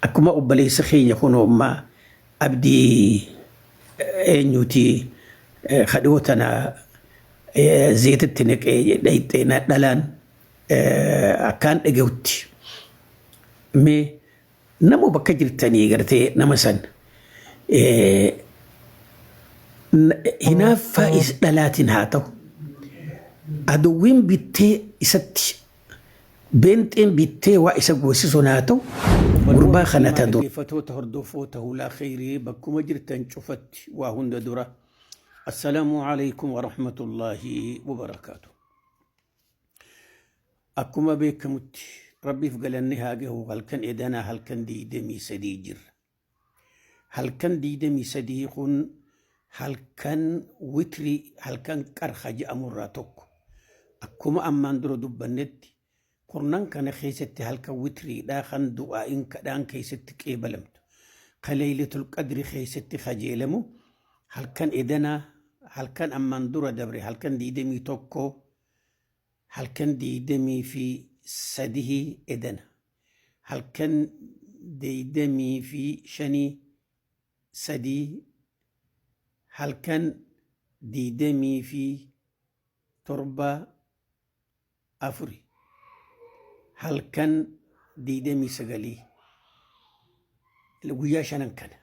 Akkuma obboleessa keenya kunoo ammaa abdii eenyuti kadhoo tana zeetitti naqee dhayxee dhalaan akkaan dhaga'utti mee nama bakka jirtanii gartee nama san hinaaffaa is dhalaatiin haa ta'u aduwwiin bittee isatti beenxeen bittee waa isa goosisuun haa ta'u gurbaa kana ta dura. Dhaggeeffatoota hordoffoota hulaa kheyrii bakkuma jirtan cufatti waa hunda dura assalaamu alaikum warahmatullaahi wabarakaatu. Akkuma beekamutti rabbiif galanni haa gahu halkan edanaa halkan 23 jirra. Halkan 23 kun halkan witrii halkan qarha jedhamurraa tokko. Akkuma ammaan dura dubbannetti kurnan kana keessatti halkan witriidhaa kan du'aa'iin kadhaan keessatti qeebalamtu. Ka leeylatul qadri keessatti kajeelamu halkan edanaa halkan ammaan dura dabre halkan 21 halkan 23 edana halkan 25 sadii halkan 27 afuri halkan 29 guyyaa shanan kana.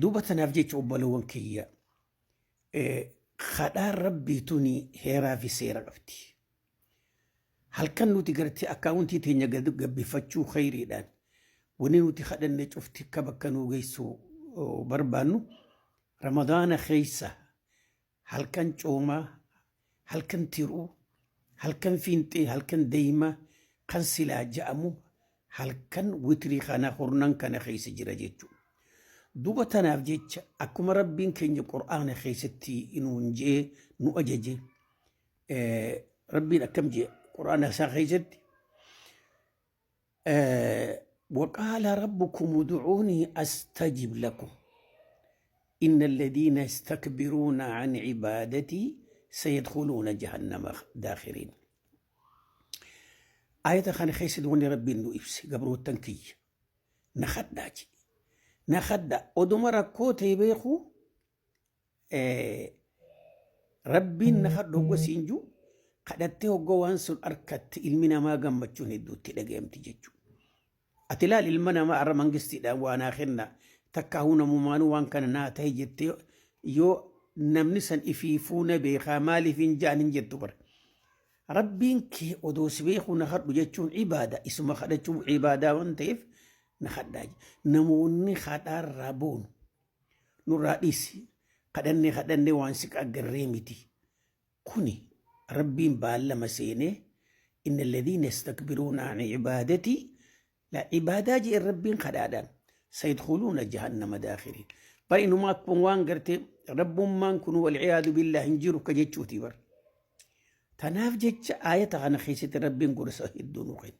Duuba tanaaf jecha obbolowwan kiyya kadhaan rabbii tuni heeraa fi seera qabdi. Halkan nuti gartee akkaawuntii teenya gabbifachuu khayriidhaan wanni nuti kadhanne cufti akka bakka nuu geessu barbaannu Ramadaana keessa halkan coomaa, halkan tiruu, halkan fiinxee, halkan deeymaa kan silaa ja'amu halkan witrii kana kurnan kana keessa jira jechuudha. Duuba tanaaf jecha akkuma rabbiin keenya qur'aana keessatti nuun je'ee nu ajaje rabbiin akkam je'e qur'aana isaa keessatti وقال ربكم ادعوني أستجب لكم إن الذين يستكبرون عن عبادتي سيدخلون جهنم داخرين. آية خان خيسد وني ربي إنه إبس قبرو التنكي نخدع نخدع ودمر كوتي بيخو Rabbiin na kadhu hogga siin jiru kadhattee hogga waan sun arkatte ilmi namaa gammachuun hedduutti dhagayamti jechuudha. Ati ilaal ilma namaa har'a mangistiidhaan waa naa kenna takkaahuu namumaanuu waan kana naa ta'e jettee yoo namni san ifiifuu na beekaa maaliif hin ja'an hin jettu bara. Rabbiin kee odoo si beekuu na kadhu jechuun ibaada isuma kadhachuun ibaadaa waan ta'eef na kadhaa. Namoonni kadhaarraa boonu nurraa dhiisi kadhannee kadhannee waan si qaggarree miti kuni rabbiin baallama seenee inna alladhiina yastakbiruuna an ibaadatii la ibaadaa jee rabbiin kadhaadhaan sayadkhuluuna jahannama daakhiriin bar inumaa akkuma waan gartee rabbummaan kun walciyaadu billaa hin jiru ka jechuuti bar tanaaf jecha aayata kana keessatti rabbiin gorsa hedduu nu kenne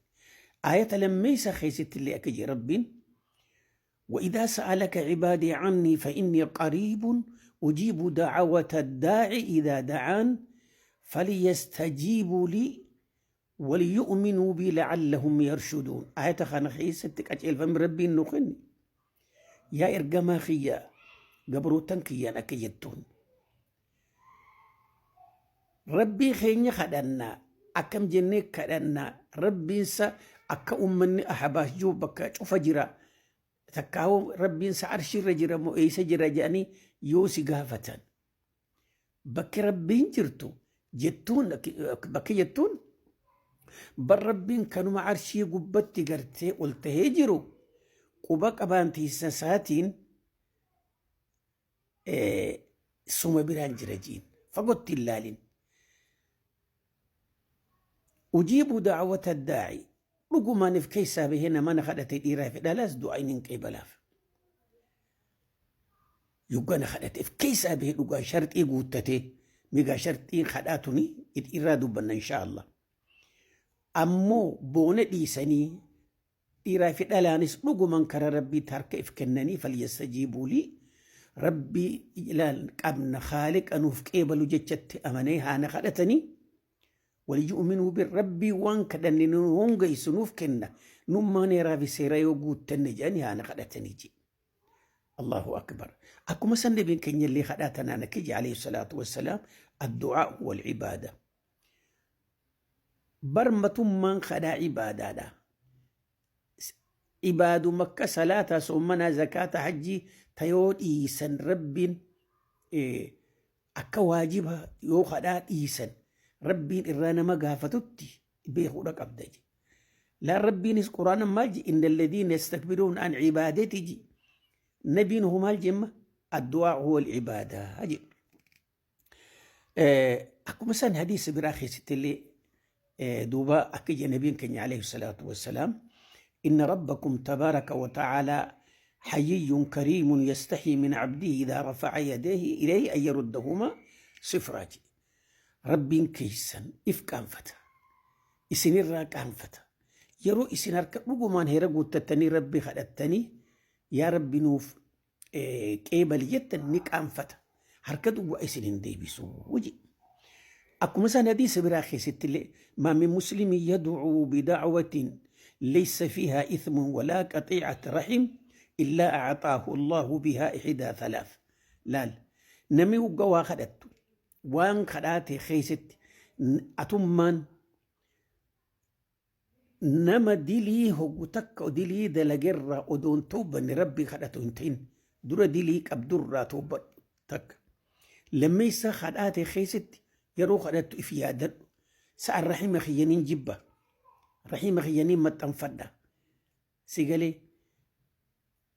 aayata lammeessa keessatti illee akka jee rabbiin وإذا سألك عبادي عني فإني قريب أجيب دعوة الداعي إذا دعان فليستجيبوا لي وليؤمنوا بي لعلهم يرشدون. آية خان خيستك أجل فم ربي نخني يا إرجما خيا قبرو تنكيا أكيدتون ربي خيني خدنا أكم جنة خدنا ربي سا أكا أمني أحباش جو بكا فجرا takkaawoo rabbiin sa arshiirra jira moo eessa jira jedhanii yoo si gaafatan bakki rabbiin jirtu jettuun bakki jettuun bar rabbiin kanuma arshii gubbatti gartee ol tahee jiru quba qabaantiisa isaatiin suma biraan jira jiin fagootti hin laalin. Ujiibu da'wata daa'i dhugumaan if keessaa bahee nama na kadhate dhiiraa fi dhalaas du'aayin hin qeebalaaf. Yoggaa na kadhate if keessaa bahee dhugaa sharxii guuttatee migaa sharxii kadhaa tuni irraa dubbanna inshaa Allah. Ammoo boona dhiisanii dhiiraa fi dhalaanis dhugumaan karaa rabbiitti harka if kennanii falyastajiibuu lii rabbii ilaal qabna haaliqa nuuf qeebalu jechatti amanee haana kadhatanii Waliyu'minuu bi Rabbii waan kadhanne nu hongeysu nuuf kenna. Nummaan heeraa fi seera yoo guuttanne jedhanii haana kadhatanii jedhe. Allahu akbar. Akkuma san nabiin keenya illee kadhaa tanaan akka jedhe alayhi salaatu wassalaam, addu'aa wal ibaada. Barmatummaan kadhaa ibaadaadha. Ibaaduma akka salaataa, soommanaa, zakaata, hajjii tayoo dhiisan Rabbiin akka waajiba yoo kadhaa dhiisan Rabbiin irraa nama gaafatutti beekuudha qabda je. Laan Rabbiinis Quraana maal je? Inna alladhiina yastakbiruun an ibaadati je. Nabiin hoo maal jemma? Addu'aa huwa al-ibaadaa je. Akkuma san hadiisa biraa keessatti illee duuba akka je nabiin keenya alayhi salaatu wassalaam, inna rabbakum tabaaraka wa ta'aalaa حيي كريم يستحي من عبده إذا رفع يديه إليه أن يردهما صفرا. Rabbiin keessan if qaanfata. Isinirraa qaanfata. Yeroo isin harka dhugumaan heera guuttattanii Rabbi kadhattanii yaa Rabbi nuuf qeebali jettan ni qaanfata. Harka duwwaa isin hin deebisu. Akkuma isaan hadiisa biraa keessatti illee, ما من مسلم يدعو بدعوة ليس فيها إثم ولا قطيعة رحم إلا أعطاه الله بها إحدى ثلاث. Laal, namni waggaa waa kadhattu waan kadhaate keessatti atummaan nama dilii hoggu takka dilii dalagerraa odoon toobanne Rabbi kadhatu hin ta'in, dura dilii qabdurraa toobadhu takka. Lammeessa, kadhaate keessatti yeroo kadhattu if yaadadhu. Sa'an rahima kiyyaniin jibba. Rahima kiyyaniin maxxanfadha. Sigalee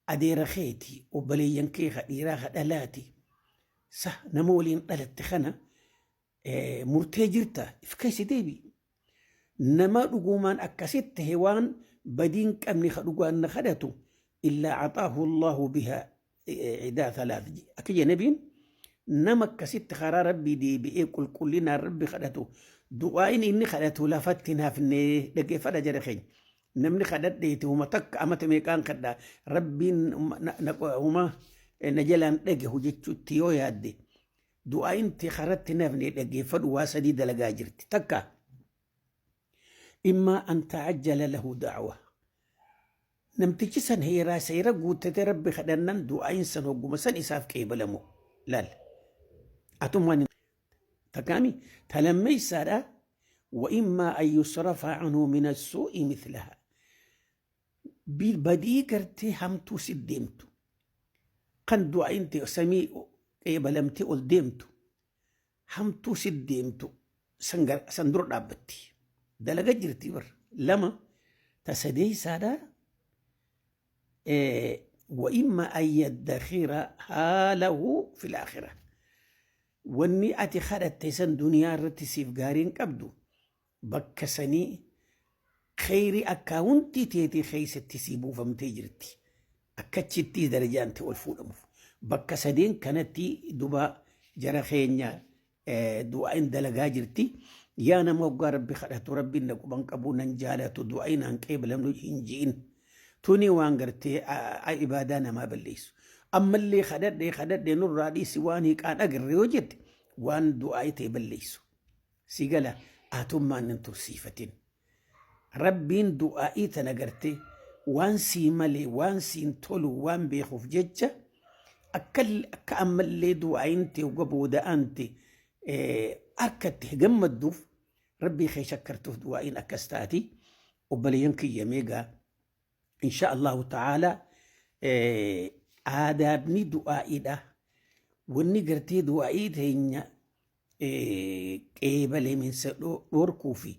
adeera keeti, obboleeyyan kee ka dhiiraa ka dhalaati. Sa nama waliin dhalatte kana murtee jirta, if keessa deebi. Nama dhugumaan akkasitti tahe waan badiin qabne ka dhugaan na kadhatu إلا أعطاه الله بها إحدى ثلاث. Akka jedhe nabiin, nama akkasitti karaa Rabbii deebi'ee qulqullinaan Rabbi kadhatu du'aayin inni kadhatu lafatti hin hafne. Dhaggeeffadha jara keenya. Namni kadhadheeti huma takka amata meeqaan kadhaa Rabbiin huma na jalaan dhagahu jechuutti yoo yaadde, du'aayin tee karatti hin hafne. Dhaggeeffadhu, waa sadii dalagaa jirti. Takka, إما أن تعجل له دعوة. Namtichi san heeraa seera guuttatee Rabbi kadhannan du'aayin san hogguma san isaaf qeebalamu. Laal, atummaan takkaami. Talammeeysaadha, وإما أن يصرف عنه من السوء مثلها. Badii gartee hamtuu si deemtu kan du'aayin ta'e samii qeebalamtee ol deemtu, hamtuu si deemtu san dura dhaabbatti, dalaga jirti bar. Lama, ta sadeeysaadha, وإما أن يدخرها له في الآخرة. Wanni ati kadhatte san duniyaa irratti siif gaariin qabdu bakka sanii kheyri akkaawuntii teetii keeysatti sii buufamtee jirti. Akkachitti darajaan ta'e ol fuudhamuuf. Bakka sadeen kanatti duba jara keenya du'aayin dalagaa jirti. Yaa nama waggaa Rabbi kadhatu Rabbiin na quban qabu nan jaalatu du'aayin aan qeebalamnu hin ji'in. Tuni waan gartee ibaadaa namaa balleessu. Ammallee kadhadhee kadhadhee nurraa dhiisi waan hiiqaan agarre yoo jette waan du'aa ta'e balleessu. Si gala, atummaan hin tursiifatin. Rabbiin du'aa'ii tana gartee waan sii malee waan siin tolu waan beekuuf jecha akka ammallee du'aayin ta'e uga booda'aan ta'e harkatti gammadduuf Rabbii kee shakkartuuf du'aa'iin akkas taati. Obboleeyyan kiyya, meegaa insha Allahu ta'ala aadaabni du'aa'iidha. Wanni gartee du'aa'ii teenya qeebaleminsa dhorkuu fi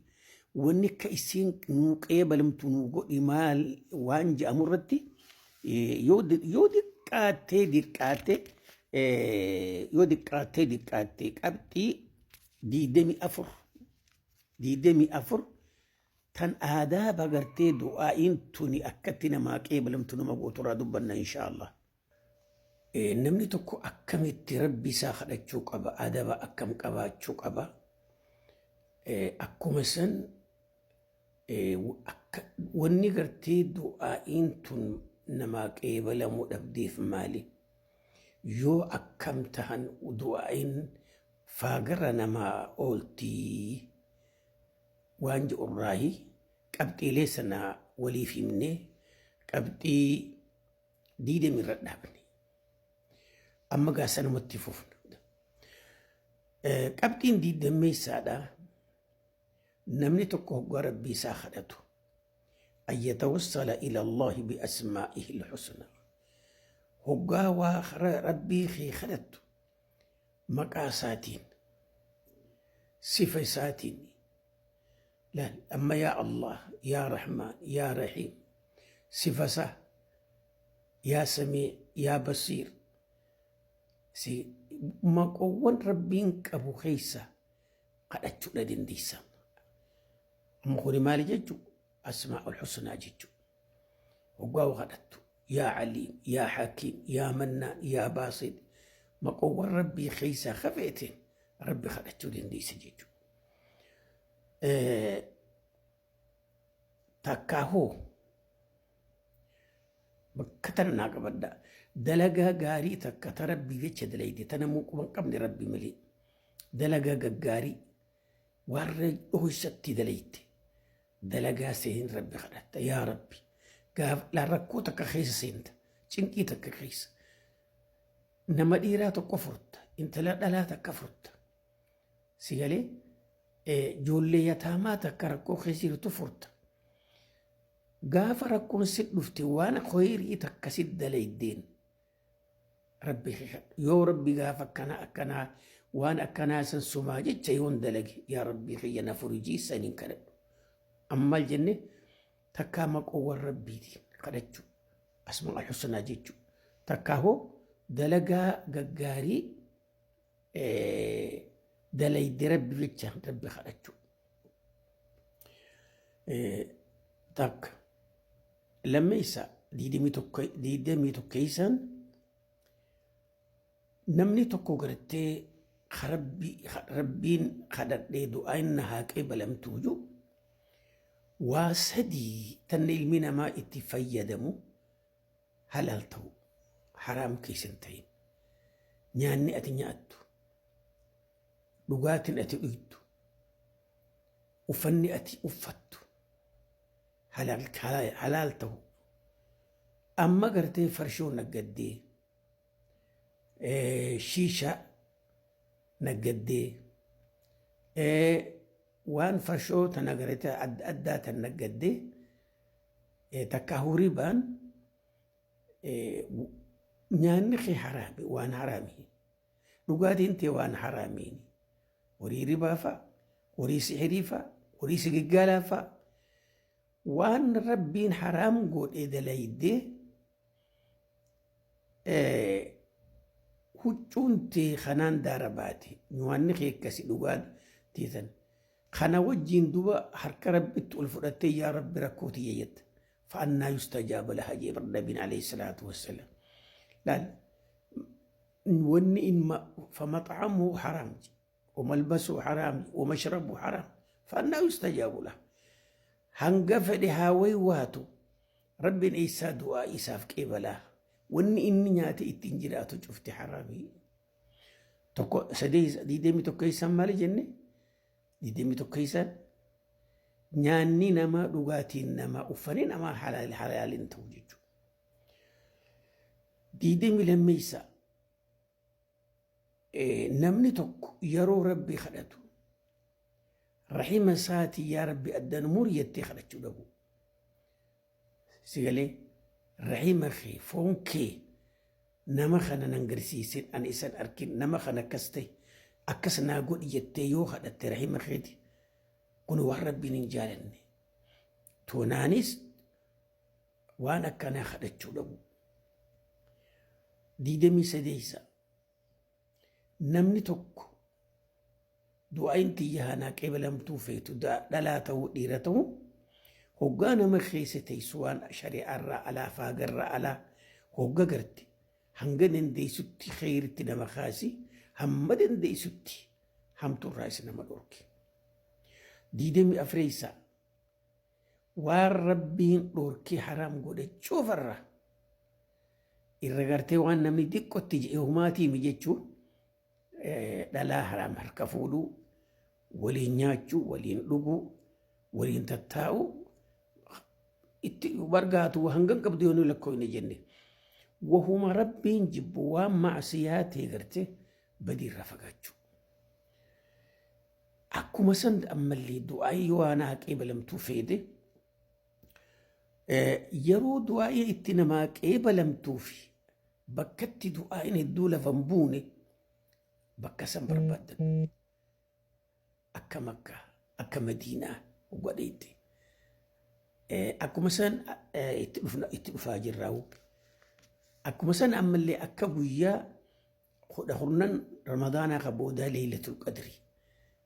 wanni akka isiin nuu qeebalamtu nuu godhi maal waan jedhamu irratti yoo diqqaattee diqqaattee qabxii 24 24 tan aadaaba gartee du'aa'iin tuni akkatti namaa qeebalamtu nama gooturraa dubbanna insha Allah. Namni tokko akkamitti Rabbi isaa kadhachuu qaba? Adaba akkam qabaachuu qaba? Akkuma san wanni gartee du'aa'iin tun namaa qeebalamuu dhabdeef maali? Yoo akkam tahan du'aa'iin faagara namaa ooltii? Waan jedhurraahi qabxiilee sana waliif himnee qabxii diidami irra dhaabne. Amma gaa sanumatti fufna. Qabxiin diidammeessaadha. Namni tokko hoggaa rabbii isaa kadhatu an yatawassala ila Allahi bi asmaa'ihi al-husna. Hoggaa waa rabbii kee kadhattu maqaa isaatiin sifa isaatiin laal amma yaa Allah yaa Rahmaan yaa Rahiim sifa isaa yaa Samii yaa Basiir si maqoowwan rabbiin qabu keessa kadhachuudha dandeessa. Amma kuni maali jechuu? Asmaa'ul husnaa jechuu. Hoggaa waa kadhattu yaa Aliim yaa Hakiim yaa Mannaan yaa Baasid maqoowwan rabbii keessaa kafeeteen rabbi kadhachuu dandeessa jechuu. Takkaa hoo bakka tana naa qabadha. Dalagaa gaarii takka ta rabbii jecha dalayde tana muu quban qabne rabbi malee. Dalagaa gaggaarii warra dhoysatti dalayte dalagaa seen rabbi kadhatta yaa rabbi gaaf rakkoo takka keessa seenta cinqii takka keessa nama dhiiraa tokko furta intala dhalaa takka furta si galee ijoollee yataamaa takka rakkoo keessa jirtu furta gaafa rakkoon si dhufte waan khayrii takka si dalaydeen rabbi kadhu yoo rabbi gaafa akkanaa akkanaa waan akkanaa san sumaa jecha yoon dalage yaa rabbii kiyya na furijii saniin kadhadhu ammal jenne takkaa maqoowwan rabbiitiin kadhachuu asmaa alhusnaa jechuu takkaa hoo dalagaa gaggaarii dalayde rabbi jecha rabbi kadhachuu takka lammeessa diidamii tokkeessaan namni tokko gartee rabbiin kadhadhee du'aa inni haa qeebalamtuu jiru waa sadii tanna ilmi namaa itti fayyadamu halaal ta'u haraam keessa hin ta'in nyaanni ati nyaattu dhugaatiin ati dhugdu uffanni ati uffattu halaal ta'u amma gartee farshoo naggaddee shiishaa naggaddee waan farshoo tana gartee adda addaa tan naggaddee takka horii baan nyaanni kee haraami waan haraami dhugaatiin tee waan haraamiini horii ribaa fa'a horii sihirii fa'a horii sigiggaalaa fa'a waan rabbiin haraam godhe dalaydee huccuun tee kanaan daara baate nyaanni kee akkasi dhugaa teetan kana wajjiin duba harka rabbitti ol fudhattee yaa rabbi rakkoo tiyya jetta fa'annaa yustajaaba laha jee bar nabiin alayhi salaatu wassalaam laal wanni inma famaxamuhu haraam وملبسه حرام ومشربه حرام فأنا يستجاب له hanga fedhe haa waywaatu rabbiin eessaa du'aa isaaf qeebalaa wanni inni nyaate ittiin jiraatu cufti haraamii tokko sadii diidamii tokkeessaan maali jenne diidamii tokkeessaan nyaanni namaa dhugaatiin namaa uffanni namaa halaal halaaliin ta'u jechuudha. Diidamii lammeessaa namni tokko yeroo rabbi kadhatu rahima isaatii yaa rabbi addan muri jettee kadhachuu dhabu. Sigalee rahima kee foon kee nama kana nan garsiisin ani isan arkin nama kana akkas ta'e akkas naa godhi jettee yoo kadhatte rahima keeti kun waan rabbiin hin jaalanne. Toonaanis waan akkanaa kadhachuu dhabu. Diidamii sadeessa namni tokko du'aayin tiyya hanaa qeebalamtuu feetu dhalaa ta'uu dhiira ta'uu hoggaa nama keessa teessu waan shari'aarraa alaa faagarraa alaa hogga garte hanga dandeessutti kheyritti nama kaasi hamma dandeessutti hamtuurraa isa nama dhorki. Diidamii afreessaa waan rabbiin dhorkee haraam godhe cufarra irra gartee waan namni xiqqotti jedhe humaatiimi jechuun dhalaa haraam harka fuudhuu waliin nyaachuu waliin dhuguu Waliin tattaa'u itti bargaatu hangam qabdu yoo nu lakkoofne jenne. Wahuma Rabbiin jibbu waan macsiyaa ta'e gartee badiirraa fagaachuu. Akkuma san ammallee du'aa'ii yoo waan qeebalamtuu feete, yeroo du'aa'ii itti namaa qeebalamtuu fi bakkatti du'aa'iin hedduu lafa hin buune bakka san barbaaddan. Akka Makkaa, akka Madiinaa godheetti. Akkuma san itti dhufaa jirraa. Akkuma san ammallee akka guyyaa 10 Ramadaanaa ka boodaa Leeylatul Qadri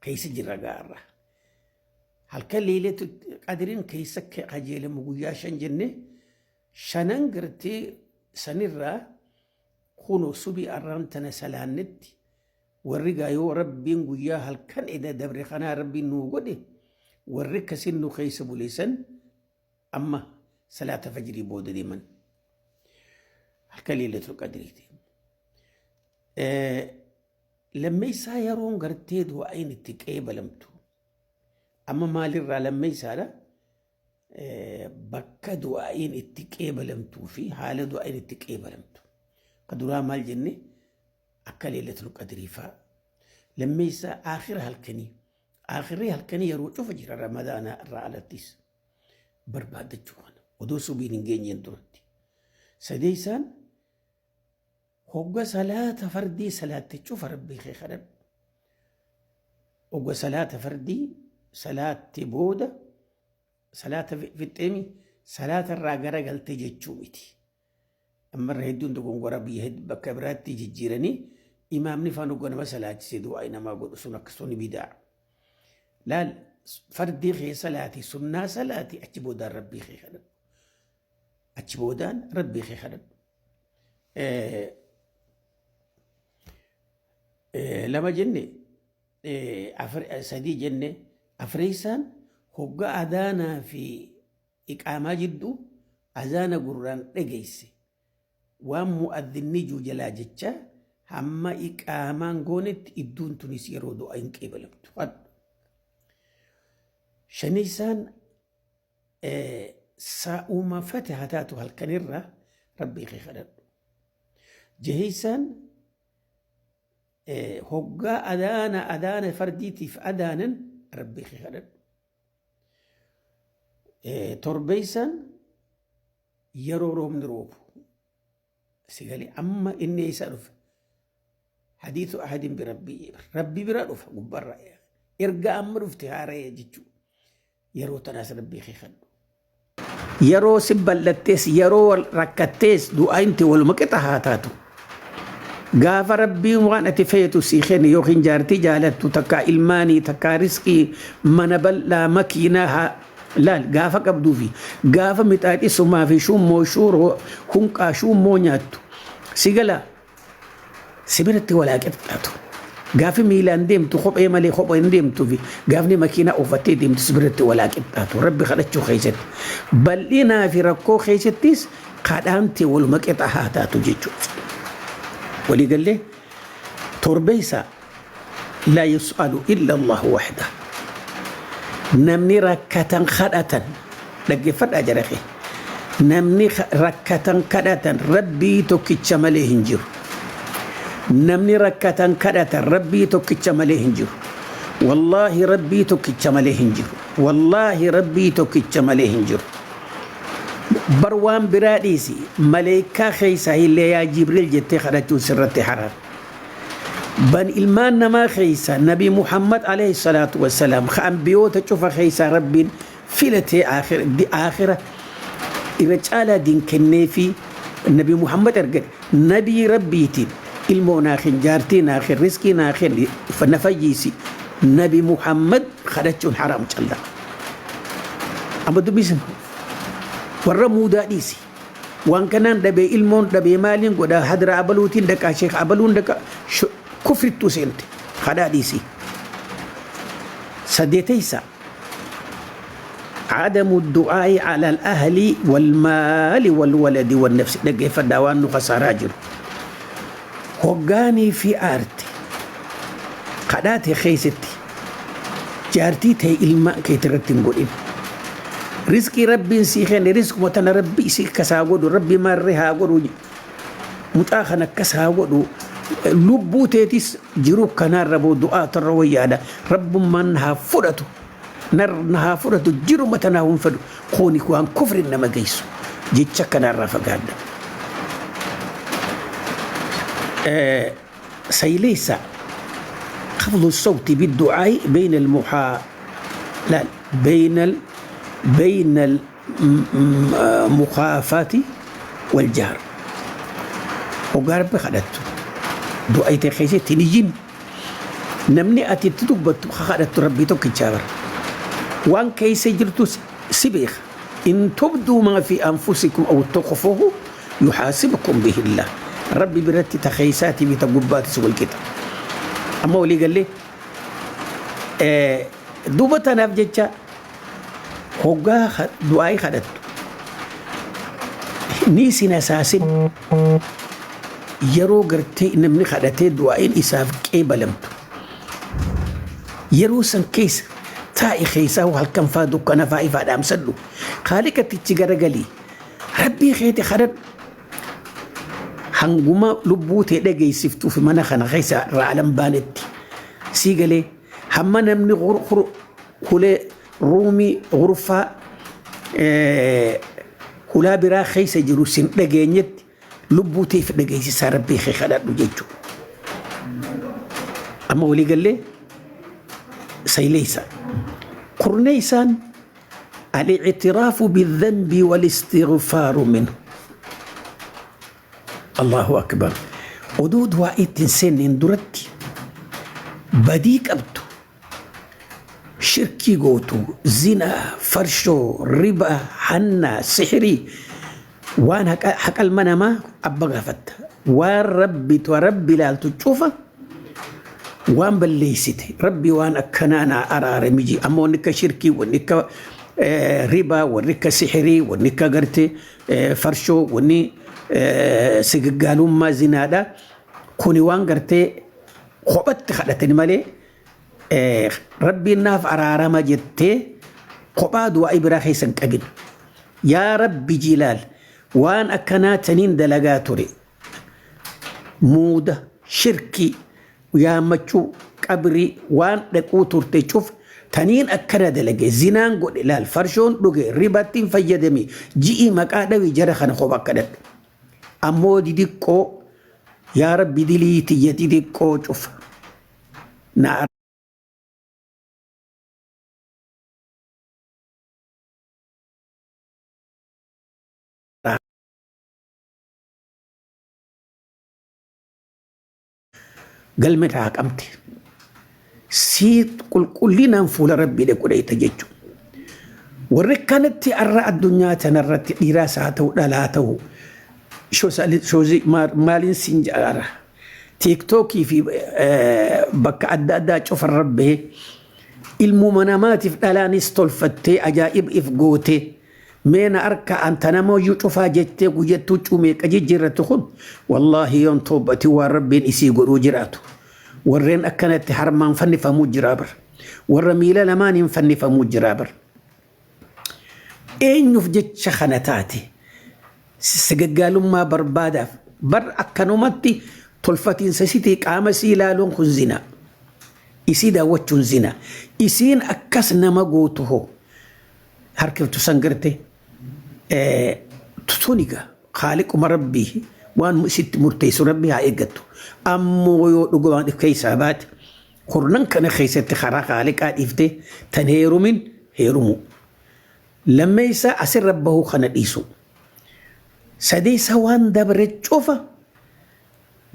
keessa jirra gaarra. Halkan Leeylatul Qadriin keessa qajeelamu guyyaa 5 jenne, shanan gartee sanirraa kunoo subii arraan tana salaannetti warri gaa yoo Rabbiin guyyaa halkan eda dabre kanaa Rabbiin nuu godhe, warri akkasin nu keessa buleessan amma salaata fajrii booda deeman. Halkan Leeylatul Qadriiti. Lammeessaa yeroon gartee du'aa'iin itti qeebalamtu. Amma maalirraa lammeessaadha? Bakka du'aa'iin itti qeebalamtuu fi haala du'aa'iin itti qeebalamtu. Ka duraa maal jenne? Akka Leeylatul Qadrii fa'a. Lammeessaa aakhira halkanii. Aakhirri halkanii yeroo cufa jira, Ramadaana irraa alattis. Barbaaddachuu kana. Odoo subiin hin geenyeen duratti. Sadeessaan hogga salaata fardii salaatte cufa Rabbii kee kadhadhu. Hogga salaata fardii salaatte booda, salaata fixxeemi, salaata irraa garagalte jechuu miti. Ammarra hedduun dogongora biyya bakka biraatti jijjiiranii imaamni faan hogga nama salaachise du'aa namaa godhu sun akkasuma bidaa. Laal, fardii kee salaati, sunnaa salaati, achi boodaan Rabbii kee kadhadhu. Achi boodaan Rabbii kee kadhadhu. Lama jenne, sadii jenne, afreessaan hogga adaanaa fi iqaamaa jidduu azaana gurraan dhageesse waan mu'adhinni juu jalaa jecha hamma iqaamaan goonetti idduun tunis yeroo du'a hin qeebalamtu. Shaneessaan saa'uma fate haa taatu halkanirra Rabbii kee kadhadhu. Jaheessaan hoggaa adaana fardiitiif adaanan Rabbii kee kadhadhu. Torbeessaan yeroo roobni roobu. Sigalee amma inni eessaa dhufe? Hadiisu ahadin bi Rabbii, Rabbii bira dhufa gubbarra. Erga amma dhufte haara'ee jechuudha. Yeroo tanaas Rabbii kee kadhu. Yeroo si bal'attees yeroo rakkattees du'aan tee waluma qixa haa taatu. Gaafa Rabbiin waan ati feetu sii kenne, yookiin jaartii jaalattu takkaa, ilmaanii takkaa, riskii, mana bal'aa, makiinaa haa laal, gaafa qabduu fi gaafa mixaaxisumaa fi shummoo shuuroo hunqaa shummoo nyaattu si galaa si biratti walaa qixxaatu. Gaafi miilaan deemtu kophee malee kophee hin deemtuu fi gaafni makiinaa oofattee deemtu si biratti walaa qixxaatu Rabbi kadhachuu keessatti. Bal'inaa fi rakkoo keessattis kadhaan tee waluma qixa haa taatu jechuudha. Waliigallee torbeessaa laa yus'alu illa Allahu wahda. Namni rakkatan kadhatan, dhaggeeffadhaa jara kee. Namni rakkatan kadhatan Rabbii tokkicha malee hin jiru. Namni rakkatan kadhatan Rabbii tokkicha malee hin jiru. Wallaahi Rabbii tokkicha malee hin jiru. Wallaahi Rabbii tokkicha malee hin jiru. Bar waan biraa dhiisi, maleekaa keessaa illee yaa Jibriil jettee kadhachuun sirratti haraam. Ban ilmaan namaa keessa Nabi Muhammad alayhi salaatu wassalaam ka ambiyoota cufa keessaa Rabbiin filatee aakhira irra caalaa diin kennee fi Nabi Muhammad ergate, nabii Rabbiitiin ilmoo naa kenni, jaartii naa kenni, riskii naa kenni, na fayyisi, Nabi Muhammad kadhachuun haraam callaa. Amma dubbisin warra muudaa dhiisi. Waan kanaan dhabee, ilmoon dhabee, maaliin godha, hadra abaluutiin dhaqaa, sheek abaluun dhaqa, kufrittuu seente kadhaa dhiisi. Saddeetaysa عدم الدعاء على الأهل والمال والولد والنفس. Dhaggeeffadhaa waan nu khasaaraa jiru. Hoggaanii fi aarte kadhaate keessatti jaartii ta'e ilmaan keetii irratti hin godhin. Rizqii Rabbiin sii kenne rizquma tana Rabbi isii akkas haa godhu, Rabbi maarree haa godhu, mucaa kana akkas haa godhu. Lubbuu teetis jiruu kanaarra boo du'aa tarra wayyaadha. Rabbummaan haa fudhatu. Na haa fudhatu, jiruma tanaa hin fedhu. Kuni waan kufriin nama geessu. Jecha kanaarraa fagaadha. Sayleessa خفض الصوت بالدعاء بين المحا لا بين ال... بين المخافات والجهر. وقارب خدته دعاء تخيسي تنجين نمني أتي تدبت خدت ربي توكي وان كيس جرتو سبيخ إن تبدوا ما في أنفسكم أو تخفوه يحاسبكم به الله. ربي برتي تخيساتي بتقبات سوى الكتاب. أما ولي قال لي دوبة نافجتشا هوغا دعاي خدت نيسي نساسين yeroo gartee namni kadhatee du'aa'iin isaaf qeebalamtu yeroo san keessa taa'i keessaa halkan faa dukkana faa ifaa dhaamsadhu khaalikatichi garagalii rabbii keeti kadhadhu hanguma lubbuu tee dhageessiftuuf mana kana keessa raalan baanetti sii galee hamma namni hulee ruumii gurfaa hulaa biraa keessa jiru sin dhageenyetti lubbuu teef dhageessisaa rabbii kee kadhadhu jechuudha. Amma walii gallee sayleessa. Kurneessaan al-i'tiraafu bidhanbi wal-istighfaaru minhu. Allahu akbar. Oduu du'aa ittiin seenneen duratti badii qabdu shirkii gootu, zinaa, farshoo, ribaa, hannaa, sihirii waan haqalma namaa abba gaafatta. Waan rabbi tu rabbi ilaaltu cufa waan balleessite rabbi waan akkanaa naa araare miji. Amma wanni akka shirkii, wanni akka ribaa, wanni akka sihirii, wanni akka garte farshoo, wanni sigaggaalummaa zinaadha. Kuni waan gartee kophatti kadhatani malee rabbiin naaf araarama jettee kophaa du'aa biraa keessa hin qabin. Yaa Rabbi jilaal waan akkanaa taniin dalagaa ture. Muuda, shirkii, yaammachuu, qabrii waan dhaquu turte cuf taniin akkana dalage zinaan godhe laal farshoon dhuge ribattiin fayyadame ji'i maqaa dhawi jara kana kophaa akka dhadhu. Ammoo didiqqoo yaa Rabbi dilii tiyya didiqqoo cufa. Na galma irraa haqamte. Sii qulqullinaan fuula rabbii dhaqu dheeyta jechuudha. Warri kanatti har'a addunyaa tanarratti dhiiraas haa ta'u dhalaa ta'u maaliin siin jedhara. Tiiktookii fi bakka adda addaa cufarra bahee ilmuma namaatiif dhalaanis tolfattee ajaa'ib if gootee meena harka anta namooyyuu cufaa jettee guyyattuu cumeeqa jijjiirrattu kun wallaahi yoon toobbati waan rabbiin isii godhuu jiraatu. Warreen akkanatti harmaan fannifamuu jiraa bar. Warra miila lamaaniin fannifamuu jiraa bar. Eenyuuf jecha kana taate sagaggaalummaa barbaadaaf bar akkanumatti tolfatiinsa sitii qaama sii ilaaluun kun zina. Isii daawwachuun zina. Isiin akkas nama gootu hoo harkiftu san garte tuniga haaliquma rabbii waan isitti murteessu rabbii haa eeggattu. Ammoo yoo dhugumaan keessaa baate kurnan kana keessatti karaa haaliqaa dhiiftee tan heerumin heerumu. Lammeessaa asirra bahuu kana dhiisu. Sadeessa waan dabre cufa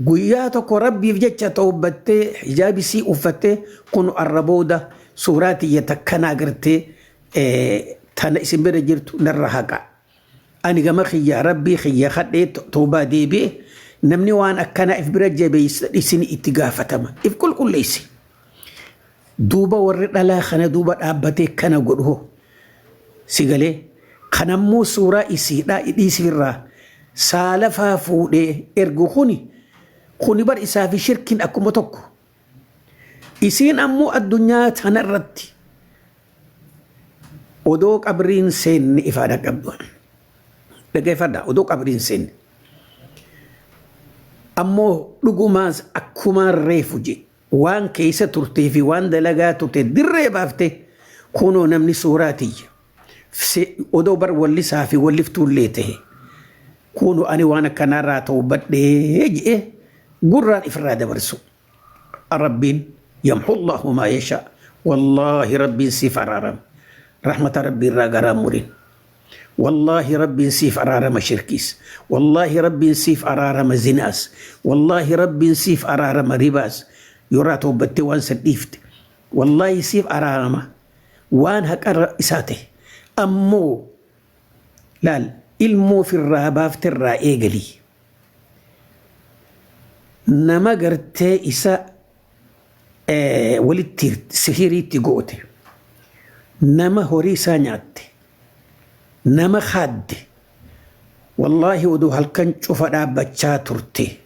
guyyaa tokko rabbiif jecha tawbattee hijaabisii uffattee kun arra booda suuraa tiyya takkana agartee tana isin bira jirtu narra haqa. Ani gama kiyya rabbii kiyya kadhee toobaa deebi'e namni waan akkanaa if bira jabeessa isin itti gaafatama. If qulqulleessi. Duuba warri dhalaa kana duuba dhaabbatee kana godhu hoo. Si galee kanammoo suuraa isiidhaa dhiisirraa saalafaa fuudhee ergu kuni kuni bar isaa fi shirkiin akkuma tokko. Isiin ammoo addunyaa tanarratti Odoo qabriin seenne ifaadha qabdu. Dhaggeeffadhaa, odoo qabriin seenne. Ammoo dhugumaas akkumaan reefu je waan keessa turtee fi waan dalagaa turte dirree baafte, kunoo namni suuraa tiyya. Odoo bar wallisaa fi walliftuullee ta'e, kunoo ani waan akkanaarraa ta'u badhee je'e gurraan ifirraa dabarsu. Rabbiin yamhu Allahu maa yashaa. Wallaahi Rabbiin siif araarama. Rahmata Rabbii irraa garaa murin. Wallaahi Rabbiin siif araarama shirkiis. Wallaahi Rabbiin siif araarama zinaas. Wallaahi Rabbiin siif araarama ribaas. Yoo toobbattee waan san dhiifte. Wallaahi siif araarama. Waan haqarra isaa ta'e. Ammoo laal, ilmoo firraa baafterraa eegalii. Nama gartee isa walitti sihiriitti goote. Nama horii isaa nyaatte. Nama haadde. Wallaahi odoo halkan cufa dhaabbachaa turte.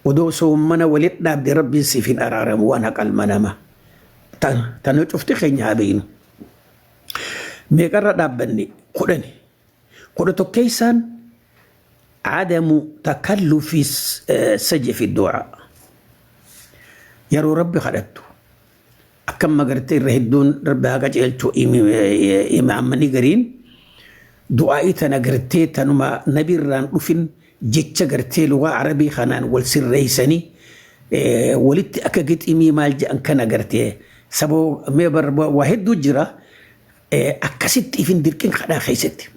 Odoo soommana walitti dhaabde, Rabbiin siif hin araaramu waan haqalma nama. Tana cufti keenya haa beeknu. Meeqarra dhaabbanne? 10. 11ffaan, عدم تكلف السجع في الدعاء. Yeroo Rabbi kadhattu, akkam agartee irra hedduun Rabbi haa qajeelchu, imaammani gariin du'aa'ii tana gartee tanuma nabirraan dhufin jecha gartee lugaa Arabii kanaan wal sirreessanii walitti akka giximii maal jedhan kana gartee saboo mee waa hedduu jira. Akkasitti ifin dirqin kadhaa keessatti.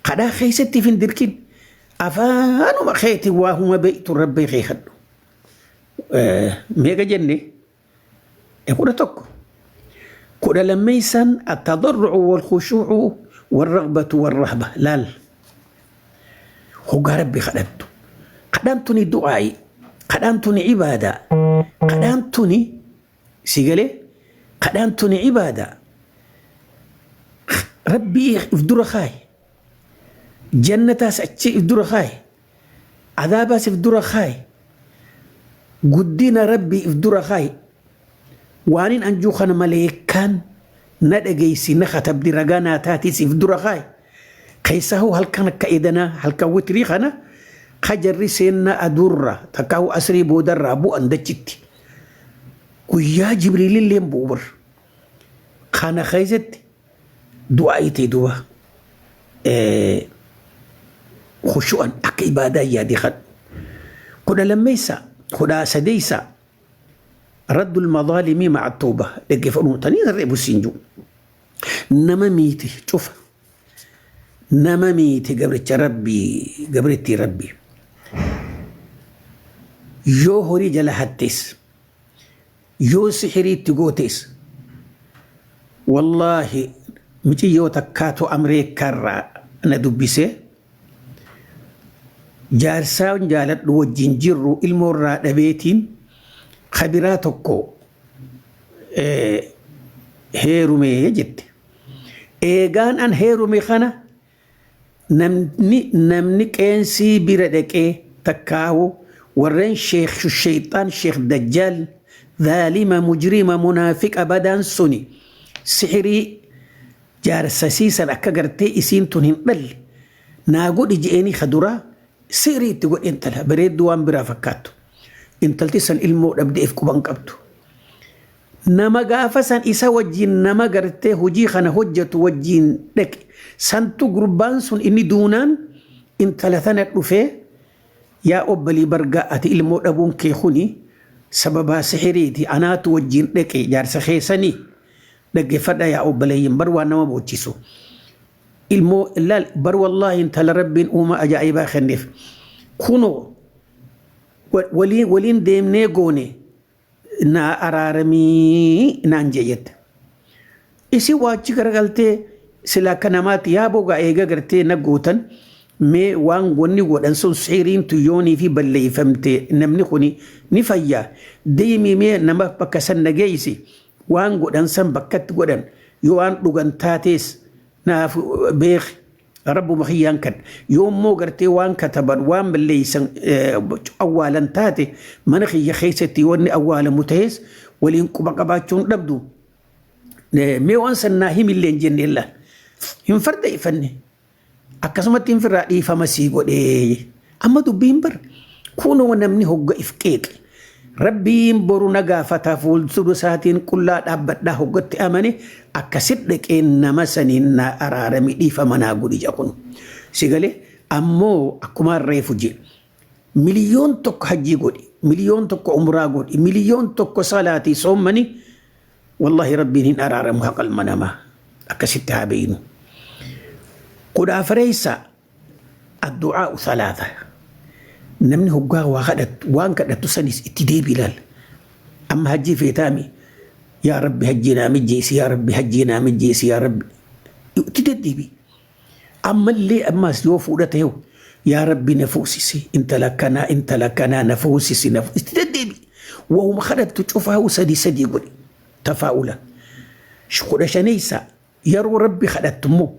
Kadhaa keessatti ifin dirqin, afaanuma keeti waa huma beektu Rabbi kee kadhu. Meeqa jenne? 11. 12ffaan, التضرع والخشوع والرغبة والرهبة. Laal, hoggaa Rabbi kadhattu, kadhaan tuni du'aa'i, kadhaan tuni ibaadaa, kadhaan tuni si galee, kadhaan tuni ibaadaa. Rabbii if dura kaayi, jannataas achi if dura kaayi, adaabaas if dura kaayi, guddina Rabbii if dura kaayi. Waanin anjuu kana maleekaan na dhageessi, na katabdi, ragaa naa taatis if dura kaayi. Keessaahu halkan akka edanaa, halkan witrii kana, kajarri seenna aduurra takkaahu asrii boodarraa bu'an dachitti, guyyaa Jibriilillee bu'u bar kana keessatti du'aa ta'e duba khushu'an akka ibaadaa yaadii kadhu. 12ffaa, 13ffaa, رد المظالم مع التوبة. Dhaggeeffadhu, tanii irra bussiin jiru. Nama miite cufa, nama miite, gabricha Rabbii, gabrittii Rabbii, yoo horii jala hattees, yoo sihiriitti gootees, wallaahi miciyyoo takkaatu Ameerikaarraa na dubbisee, jaarsaan jaaladhu wajjin jirru ilmoorraa dhabeetiin kabiraa tokko heerumee jette. Eegaan an heerume kana namni qeensii bira dhaqee takkaahu warreen sheekh sheeyxaan, sheekh dajjaal, dhaalima, mujrima, munaafiqa badaan suni sixirii jaarsasiisan akka gartee isiin tun hin dhalle naa godhi je'eenii kaduraa sihirii itti godhe. Intala bareedduu waan biraa fakkaattu, intalti san ilmoo dhabdeef quban qabdu. Nama gaafa san isa wajjin nama gartee hojii kana hojjetu wajjin dhaqe santu, gurbaan sun inni duunaan intala tana dhufee, "Yaa obbalii, bargaa ati ilmoo dhabuun kee kuni sababaa sihiriiti, anaatu wajjin dhaqe jaarsa keessanii." Dhaggeeffadha yaa obboleeyyin, bar waan nama boochisu. Ilmoo ilaal bar, wallaahi intala Rabbiin uuma ajaa'ibaa kenneef. Kunoo waliin deemnee goone, naa araaramii naan jette. Isin waachi garagaltee sila akka namaatti yaa bogaa eega gartee na gootan, mee waan wanni godhan sun sihiriin tuyyoonii fi balleeffamte, namni kuni ni fayyaa, deemii mee nama bakka san nageessi, waan godhan san bakkatti godhan, yoo waan dhugan taatees naaf beek, Rabbuma kiyyaan kan yoo immoo gartee waan kataban, waan balleessan awwaalan taate, mana kiyya keessatti wanni awwaalamu ta'es waliin quba qabaachuun dhabdu, mee waan san naa himillee hin jenne. Illaan Hin fardeeffanne. Akkasumatti hin firraa dhiifama sii godhee. Amma dubbiin bar kunoo namni hogga if qeeqe. Rabbiin boru na gaafata fuuldura isaatiin qullaa dhaabbadhaa hoggatti amane akkasit dhaqee nama saniin na araarami dhiifama naa godhi jedha kun. Si galee ammoo akkuma reefu jedhe 1,000,000 hajjii godhi, 1,000,000 umraa godhi, 1,000,000 salaatii soommani, wallahi rabbiin hin araaramu haqa ilma namaa. Akkasitti haa beeynu. 14 addu'aa'u salaata. Namni hoggaa waa kadhattu waan kadhattu sanis itti deebi ilaal. Amma hajjii feetaami, yaa rabbi hajjii naa mijjeessi, yaa rabbi hajjii naa mijjeessi, yaa rabbi itti deddeebi. Ammallee ammas yoo fuudha ta'e, yaa rabbi na fuusisi intala kanaa, intala kanaa na fuusisi, na itti deddeebi. Waanuma kadhattu cufaa'u sadii sadii godhi tafaa'ula. 15 yeroo rabbi kadhattu immoo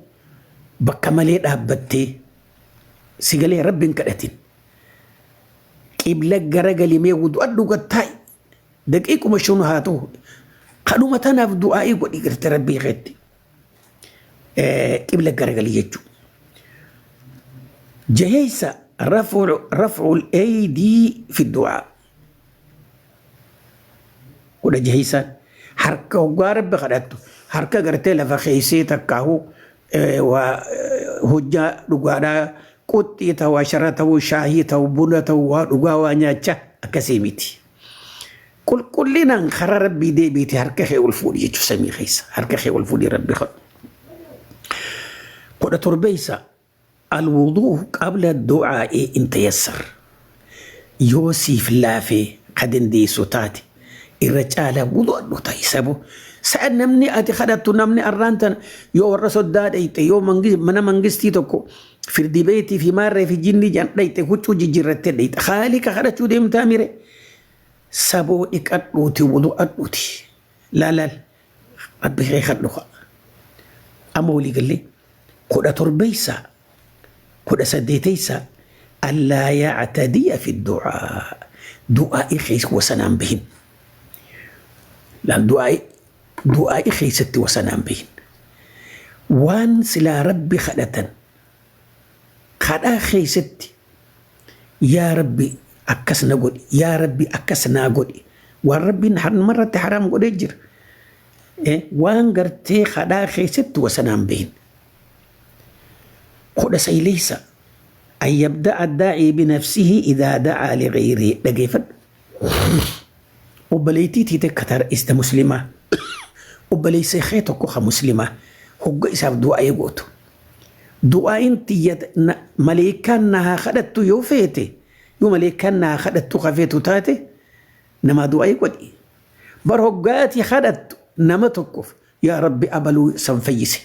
bakka malee dhaabbattee sigalee rabbi hin kadhatin. Qibla garagalimee wudu'adhu gattaa'i. Daqiiquma shunu haa ta'u. Kadhuma tanaaf du'aa'ii godhi garte rabbii keetti. Qibla garagalii jechuudha. Jaheessa raf'ul aydii fi du'aa. 16n harka hoggaa rabbi kadhattu harka gartee lafa keessee takkaahu waa hojjaa dhugaadhaa quxxii ta'u, ashara ta'u, shaahii ta'u, buna ta'u, waa dhugaa waa nyaachaa akkasii miti. Qulqullinaan karaa rabbii deebiite harka kee ol fuudhi jechuudha samii keessa harka kee ol fuudhi rabbi kadhu. 17 alwuduu qabla du'aa'i in tayassar. Yoo siif laafee ka dandeessu taate irra caalaa wudu'adhu ta'i sabo. Sa'a namni ati kadhattu namni arraan tana yoo warra soddaa dhayxe, yoo mana mangistii tokko firdi beetii fi maarree fi jinni jan dhayxe, huccuu jijjiirrattee dhayxe haaliqa kadhachuu deemtaa mire. Saboo dhiqadhuuti wudu'adhuuti. Laalaal rabbi kee kadhu. Amma walii gallee 17 18 allaa yactadiya fi du'aa. Du'aa'ii keessa wasanaan bahin. Laal, du'aa'ii keessatti wasanaan bahin. Waan silaa rabbi kadhatan kadhaa keessatti, yaa rabbi akkas na godhi, yaa rabbi akkas naa godhi, waan rabbiin namarratti haraam godhee jira. Waan gartee kadhaa keessatti wasanaan bahin. 19 an yabda'a addaa'i binafsihi idaa da'aa lighayrihi. Dhageeffadhu. Obboleettii tiite katar ista muslimaa. Obboleessa kee tokko ka muslimaa hogga isaaf du'aa'ii gootu. Du'aa'iin tiyya maleekaan na haa kadhattu yoo feete, yoo maleekaan na haa kadhattu ka feetu taate, namaa du'aa'ii godhi. Bar hoggaatii kadhattu nama tokkoof, yaa rabbi abaluu san fayyise.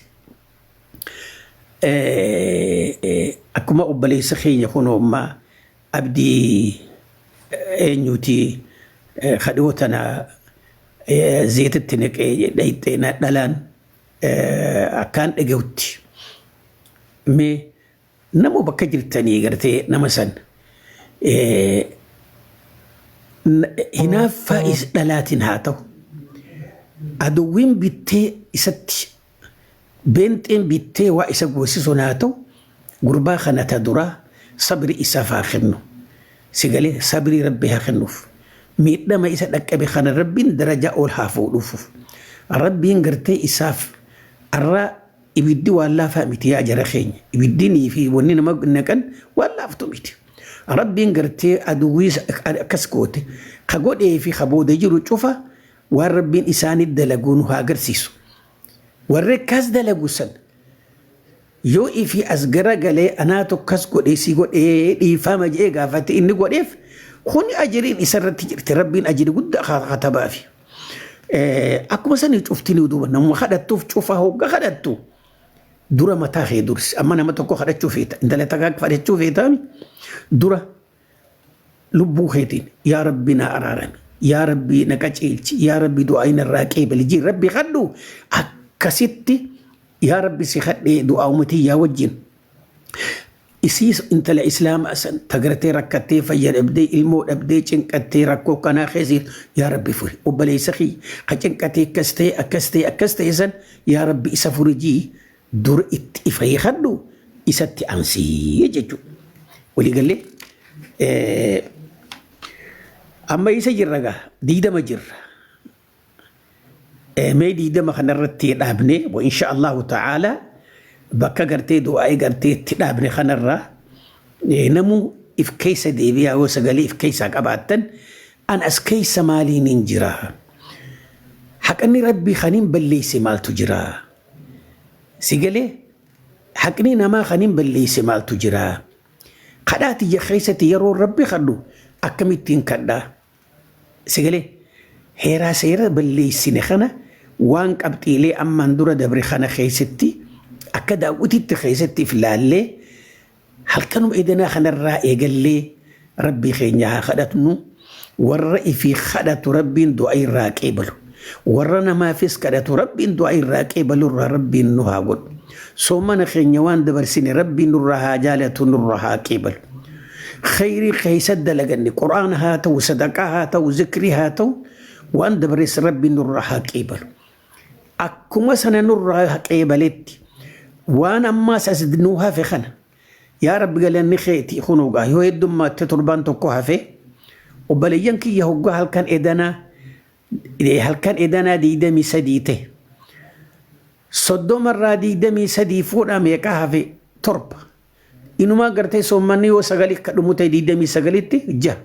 Akkuma obboleessa keenya kunoo ammaa abdii eenyuti kadhoo tana zeetatti naqee dhayxee dhalaan akkaan dhaga'utti. Mee nama bakka jirtanii gartee nama san hinaaffaa dhalaatiin haa ta'u. Aduwwiin bittee isatti beenxeen bittee waa isa goosisuun haa ta'u, gurbaa kana ta duraa sabri isaaf haa kennu. Sigalee sabrii rabbi haa kennuuf. Miidhama isa dhaqqabe kana rabbiin darajaa ol haa fuudhuuf. Rabbiin gartee isaaf arraa ibiddi waan laafaa miti yaa jara keenya. Ibiddinii fi wanni nama naqan waan laaftu miti. Rabbiin gartee aduwwii akkas goote ka godhee fi ka booda jiru cufa waan rabbiin isaanii dalaguu nu haa agarsiisu. Warri akkas dalagu san yoo ifi as garagalee anaatu akkas godhee si godhee dhiifama jedhee gaafate inni godheef kuni ajiriin isarratti jirti, rabbiin ajirii guddaa katabaafi. Akkuma sanii cuftinii duuba namuma kadhattuuf cufa hogga kadhattu dura mataa kee dursi. Amma nama tokko kadhachuu feeta, intala takka kadhachuu feetaami, dura lubbuu keetiin yaa rabbi na araarami, yaa rabbi na qaceelchi, yaa rabbi du'aa irraa qeebali jii rabbi kadhu. Akkasitti yaa rabbi si kadhee du'aa uummatii yaa wajjin isii intala islaamaa san tagartee rakkattee fayya dhabdee ilmoo dhabdee cinqattee rakkoo kanaa keessa yaa rabbi furi, obboleessa kiyya ka cinqatee akkas ta'e akkas ta'e akkas ta'e san yaa rabbi isa furi jii. Dura itti ifa hiikadhu, isatti aansii jechuudha. Waliigallee amma isa jirra gaa 20 jirra. Mee 20 kanarratti dhaabne, wa insha Allahu ta'ala bakka gartee du'aa'ii gartee itti dhaabne kanarraa namuu if keessa deebi'aa. Yoo sagalee if keessaa qabaattan, an as keessa maaliin hin jira? Haqni Rabbii kaniin balleesse maaltu jira? Si galee, haqni namaa kaniin balleesse maaltu jira? Kadhaa tiyya keessatti yeroo Rabbi kadhu akkamittiin kadhaa? Si galee, heeraa seera balleessine kana waan qabxiilee ammaan dura dabre kana keessatti akka daawwititti keessatti if laallee, halkanuma edanaa kanarraa eegallee Rabbii keenya haa kadhatnu. Warra ifii kadhatu Rabbiin du'a irraa qeebalu. Warra namaafis kadhatu Rabbiin du'a irraa qeebalu irraa Rabbiin nu haa godhu. Soomana keenya waan dabarsine Rabbiin nurraa haa jaalatu, nurraa haa qeebalu. Khayrii keessa dalaganne, Qur'aana haa ta'u, sadaqaa haa ta'u, zikrii haa ta'u, waan dabares Rabbiin nurraa haa qeebalu. Akkuma sana nurraa qeebaletti waan ammaas as nu hafe kana, yaa Rabbi, galanni keeti. Kunuugaa yoo heddummaatti torbaan tokko hafe, obboleeyyan kiyya, hoggaa halkan edanaa 23 ta'e, 30rraa 23 fuudhaa, meeqa hafe? 7. Inumaa gartee soommanni yoo sagali akka dhumu ta'e, 29tti jaha.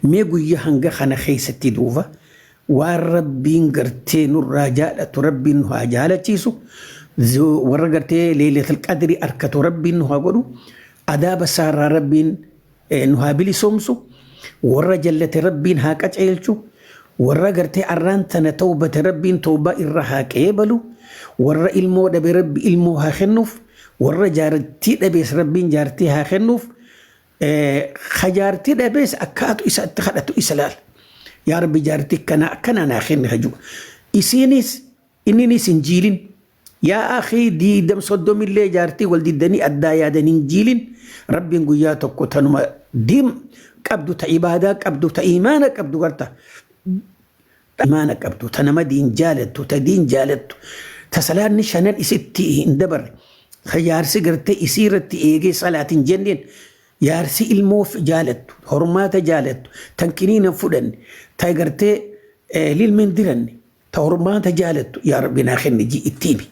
Mee guyyaa hanga kana keessatti duuba waan Rabbiin gartee nurraa jaalatu Rabbiin nu haa jaalachiisu. Warra gartee Leelatul Qadrii arkatu Rabbiin nu haa godhu. Adaaba isaarraa Rabbiin nu haa bilisoomsu. Warra jallate Rabbiin haa qaceelchu. Warra gartee arraan tana tawbate Rabbiin tawbaa irra haa qeebalu. Warra ilmoo dhabe Rabbi ilmoo haa kennuuf. Warra jaartii dhabees Rabbiin jaartii haa kennuuf. Jaartii dhabees akkaatu isatti kadhatu isa laal. Yaa Rabbi, jaartii kana akkana naa kenni haju. Isiinis inninis hin jiilin. Yaa akhii, diidam soddomillee jaartii wal diddanii addaa yaadan hin jiilin. Rabbiin guyyaa tokko tanuma diim qabdu, ta ibaadaa qabdu, ta imaana qabdu garta. Imaana qabdu, ta nama diin jaalattu, ta diin jaalattu, ta salaanni shanan isitti hin dabarre. Jaarsi gartee isii irratti eegee salaatiin jenneen, jaarsi ilmoof jaalattu, hormaata jaalattu, tan kiniina fudhanne, ta gartee lilmeen diranne, ta hormaata jaalattu yaa Rabbi naa kenni ji itti himi.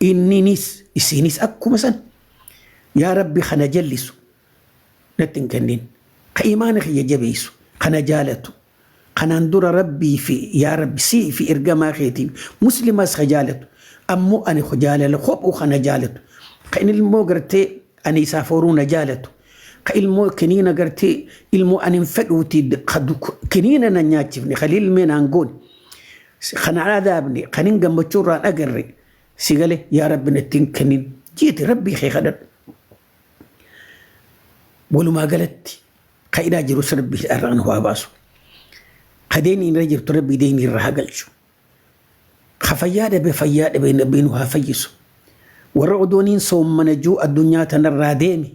Inninis isiinis akkuma san, yaa Rabbi, kana jallisu natti hin kennin, ka imaana kiyya jabeessu, kana jaalatu, kanaan dura Rabbii fi yaa Rabbi sii fi ergamaa keetiin muslimas ka jaalatu, ammoo ani jaalala kophuu kana jaalatu, ka inni ilmoo gartee ani isaaf horuu na jaalatu, ka ilmoo kiniina gartee ilmoo ani hin fedhuuti kiniina na nyaachifne, ka lilmee naan goone, kana adaabne, kan hin gammachuu irraan agarre, si gale, yaa Rabbi natti hin kennin jiiti Rabbii kee kadhadhu. Walumaa galatti ka hidhaa jirus Rabbi irraan haa baasu. Ka deeni irra jirtu Rabbi deeni irra haa galchu. Ka fayyaa dhabe, fayyaa dhabe Rabbi nu haa fayyisu. Warra odooniin soommana juu addunyaa tanarraa deeme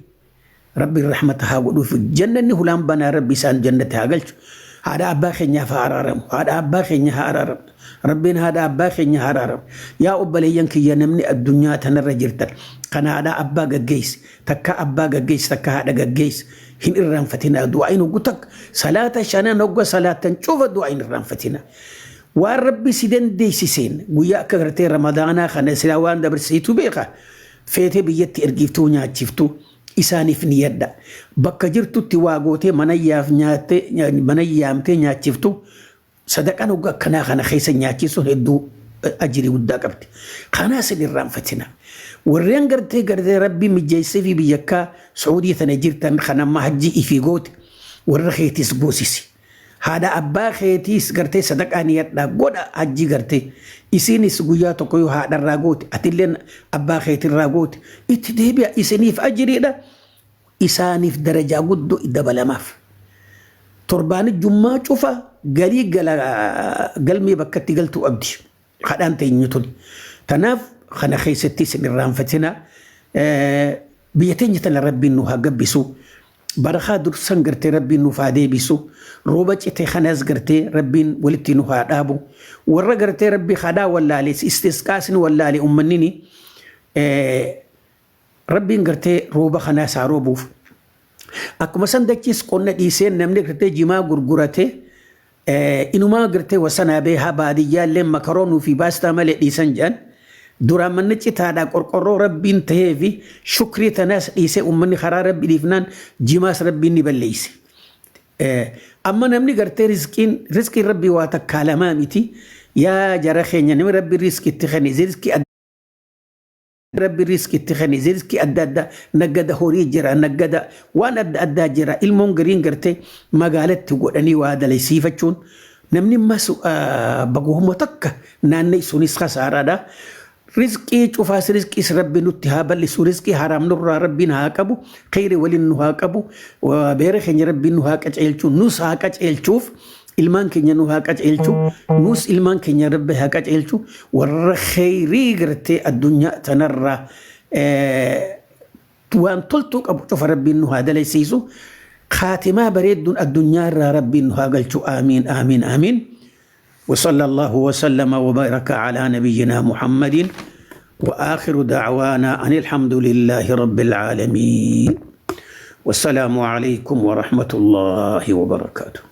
Rabbi rahmata haa godhuuf, jannanni hulaan banaa, Rabbi isaan jannatti haa galchu. Haadha abbaa keenyaaf haa araaramu. Haadha abbaa keenya haa araaramu. Rabbiin haadha abbaa keenya haa araaramu. Yaa obboleeyyan kiyya, namni addunyaa tanarra jirtan kana haadha abbaa gaggeessi, takka abbaa gaggeessi, takka haadha gaggeessi, hin irraanfatinaa. Du'aayin hoggu takka salaata shanan hogga salaatan cufa du'aayin irraanfatinaa. Waan Rabbi si dandeessiseen guyyaa akka gartee Ramadaanaa kana silaa waan dabarsiitu beeka. Feetee biyyatti ergiiftuu nyaachiftuu isaaniif ni yadda. Bakka jirtutti waa gootee mana yaamtee nyaachiftu, sadaqaan hogga akkanaa kana keessa nyaachisuun hedduu ajirii guddaa qabdi. Kanaas hin irraanfatina. Warreen gartee Rabbi mijeessee fi biyya akka Saudii tana jirtan kan amma hajji ifii goote, warra keetis goosisi. Haadha abbaa keetiis gartee sadaqaa ni yadhaa godha hajji gartee. Isiinis guyyaa tokko yoo haadharraa goote, atilleen abbaa keetirraa goote, itti deebi'a, isiniif ajiriidha. Isaaniif darajaa guddoo dabalamaaf. Torbaani jummaa cufa galii galmee bakkatti galtuu abdi. Kadhaan teenyu tuni. Tanaaf kana keessatti isin irraanfatina. Biyya teenya tana Rabbiin nu haa gabbisu. Barakaa dursan gartee Rabbiin nuuf haa deebisu. Rooba cite kanas gartee Rabbiin walitti nu haa dhaabu. Warra gartee Rabbi kadhaa wallaale, istisqaasni wallaale ummannini. Rabbiin gartee rooba kanaas haa roobuuf. Akkuma san dachiis qonna dhiisee namni gartee jimaa gurgurate inumaa gartee wasanaa beehaa baadiyyaallee makaroonuu fi baastaa malee dhiisan jedhan. Duraan manni citaadhaa qorqorroo Rabbiin tahee fi shukrii tanaas dhiisee uummanni karaa Rabbi dhiifnaan jimaas Rabbiin ni balleeyse. Amma namni gartee rizqiin rizqiin Rabbii waa takkaa lamaa miti. Yaa jara keenya, namni Rabbi rizqii itti kenne rizqii Rabbi rizqii itti kenne rizqii adda addaa, naggada horii jira, naggada waan adda addaa jira, ilmoon gariin gartee magaalatti godhanii waa dalaysiifachuun namni mas baguhuma takka naannee sunis kasaaraadha. Rizqii cufaas rizqiis Rabbi nutti haa bal'isu, rizqii haraam nurraa Rabbiin haa qabu, kheyri waliin nu haa qabu, beera keenya Rabbiin nu haa qaceelchu, nus haa qaceelchuuf, ilmaan keenya nu haa qaceelchu, nus ilmaan keenya Rabbi haa qaceelchu, warra kheyrii gartee addunyaa tanarraa waan toltuu qabu cufa Rabbiin nu haa dalaysiisu, kaatimaa bareedduun addunyaa irraa Rabbiin nu haa galchu. Aamiin, aamiin, aamiin. وصلى الله وسلم وبارك على نبينا محمد، وآخر دعوانا أن الحمد لله رب العالمين، والسلام عليكم ورحمة الله وبركاته.